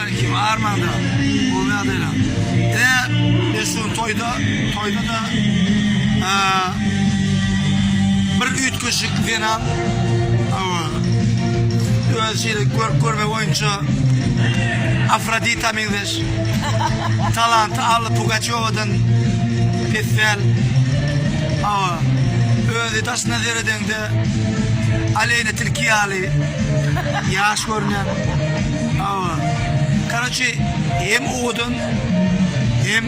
Salamaleýkim, armaňda. Gowy ýagdaýlar. Ine, biz şu gün toýda, toýda-da bir üýtgeşik zenan hawa, öz şeýle görk-görme boýunça Afrodita meňzeş. Talanty Alla Pugaçýowadan pes däl. Hawa, özi daşyndan seredeňde Aleýna tilki ýaly ýaş görünýär. Hawa. Karoçi hem owadan hem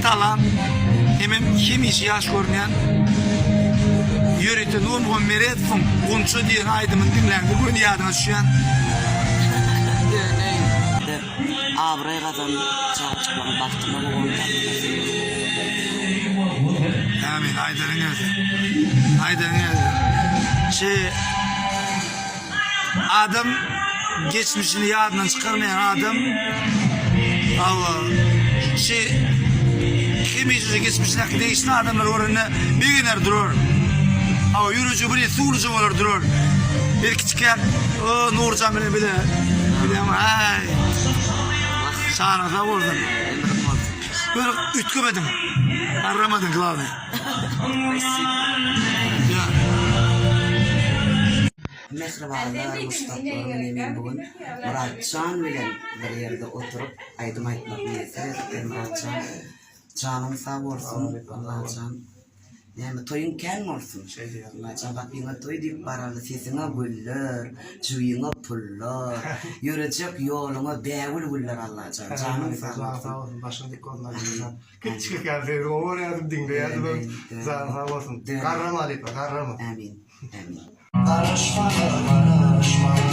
talant hemem hemişe ýaş görünýän. Ýörite Nurmuhammet Meredowyň Gunça diýen aýdymyny diňläňde göni ýadyňa düşýän. Abraý gazan çagajyklaryň bagtyna guwandy Amin aýdaryň gelse. Aýdaryň gelse. Şi adam geçmişini ýadyndan çykarmaýan adam hawa şi hemişe geçmişindäki degişli adamlary görende begener durar. Hawa ýüreji bir suwluja bolar durar. Bir kiçikäk o Nurjan bilen bile bilen aý. Şanyň sag bolsun. Ýöne üýtgemediň. Garramadyň glawnyý. Ýa. Mähribanlar, muşdaklar mine men bu gün Myratjan bilen bir ýerde oturyp aýdym aýtmak miýesser etdi Myratjan janyň sag bolsun Allajan Näme toýuň kän bolsun. Allajan gapyňa toý diýip baraly sesiňe güller, jübiňe pullar, ýörejek ýoluňa bägül güller Allajan janyň sag Janyň bolsun. sag bolsun, başyň dik bolsun Allajan. Kiçijik ýaly seni gowy görýärdim, diňleýärdim hem. Janyň sag bolsun. Garrama halypa, garrama. Ämin. Ämin. Garaş maňa, garaş maňa,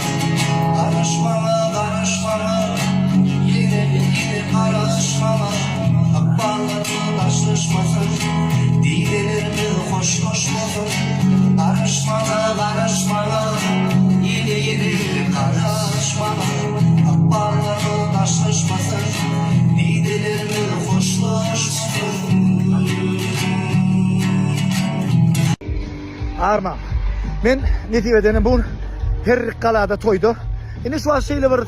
Garaş maňa, garaş maňa, Ýene, ýene garaş maňa, Ykballarymyz daşlaşmasyn, Didelerimiz hoşlaşmasyn. Garaş maňa, garaş maňa, Ýene, ýene garaş maňa, Ykballarymyz daşlaşmasyn, Didelerimiz hoşlaşmasyn. Armaň. Men nesip edene bu gün Herrikgalada toýda. Indi şu wagt şeýle bir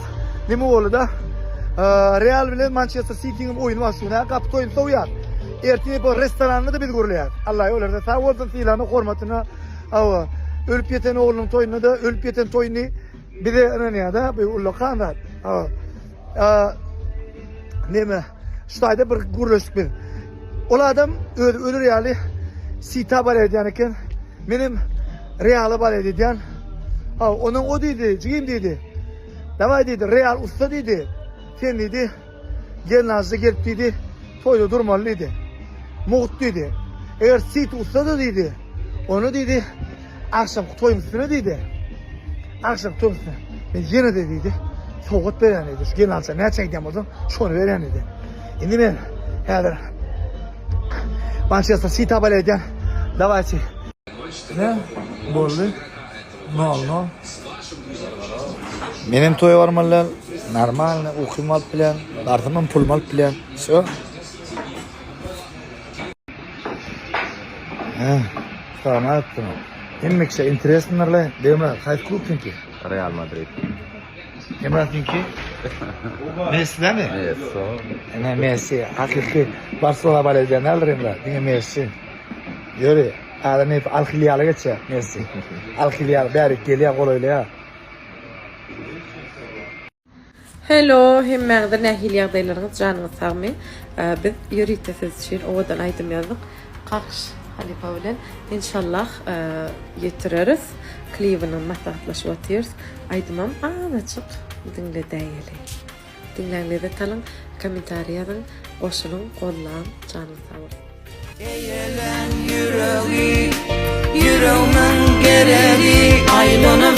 neme boldy-da. Real bilen Mançester Sitiniň oýny bar şu gün. Gapy toýuny sowýar. Ertir bu restoranda-da biz gürleýäris. Allah ýolarsa sag bolsun sylagyna, hormatyna. Hawa, ölüp ýeten oglunyň toýunda-da ölüp ýeten toýuny bize ynanýar-da. Bu ullakan zat. Hawa. Neme, şu taýda bir gürleşdik biz. Ol adam özi öler ýaly Sita bar edýän eken. Menem Reala bar edýän. Ha, onuň o diýdi, jigim diýdi. Daway diýdi, Real ussa diýdi. Sen diýdi, gelnalyjy gelip diýdi, toýda durmaly diýdi. Mugt diýdi. Eger Siti ussa-da diýdi, ony diýdi, Agşamky toýuň üstüne diýdi. Agşamky toýuň üstüne. Men ýene-de diýdi, sowgat berýän diýdi. Şu gelnalyja näçe aýdýan bolsaň, şony berýän diýdi. Indi men häzir Mançester Sita bal edýän. Dawayçy. Ne? Boldy. Nol nol. Menem toýa barmaly däl. Normalny ukymy alyp bilýän. Barsamam pulumy alyp bilýän. Wsё. Hä, salam aýtdym. Hemme kişä interesndirle. Begmyrat, haýsy klub seňki? Real Madrid. Emrah seňki? Messi dämi? Messi. Ine Messi, hakyky Barselona bal edýän däldir Emrah, diňe Messi. Ýöri, adam hep Al Hilýala geçýär Messi. Al Hilýal bärik gelýär, golaýlaýar. Hello hemmäňize nähili ýagdaýlaryňyz janyňyz sagmy biz ýörite siz üçin owadan aýdym ýazdyk Kakyş halypa bilen inşallah ýetireris klibini maslahatlaşyp otyrys aýdymam azajyk diňledäýeli diňläň lezzet alyň kommentariý ýazyň goşulyň gollaň janyňyz sag bolsun. Eýelän ýüregi, ýüregmiň geregi, aýlanyp.